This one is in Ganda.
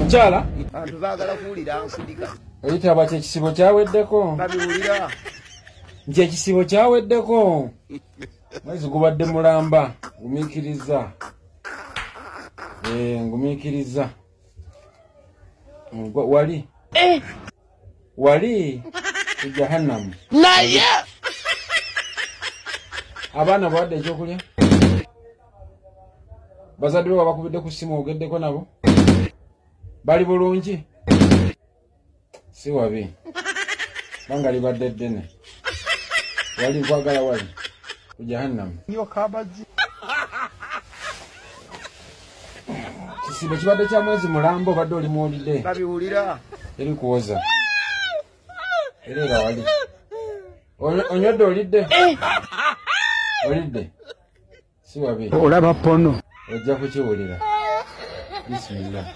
Mukyala? Abantu baagala kuwulira nsindika. Oyitaba ki ekisibo kyaweddeko? Babiwulira. Nti ekisibo kyaweddeko. Mwezi gubadde mulamba, ngumiikiriza. Ngumiikiriza. Wali. Wali ku Jahannamu. Naye! Abaana bawadde ekyokulya? Bazadde bo babakubidde ku ssimu ogeddeko nabo? Bali bulungi? Si wabi. Banga libadde ddene. Wali nkwagala wali ku Jahannamu. Kisibo kibadde kya mwezi mulamba obadde oli muwulidde. Babiwulira. Eri kuwoza. Era wali. Onywedde olidde? Olidde? Si wabi. Olaba pono. Ojja kukiwulira. Bismillah.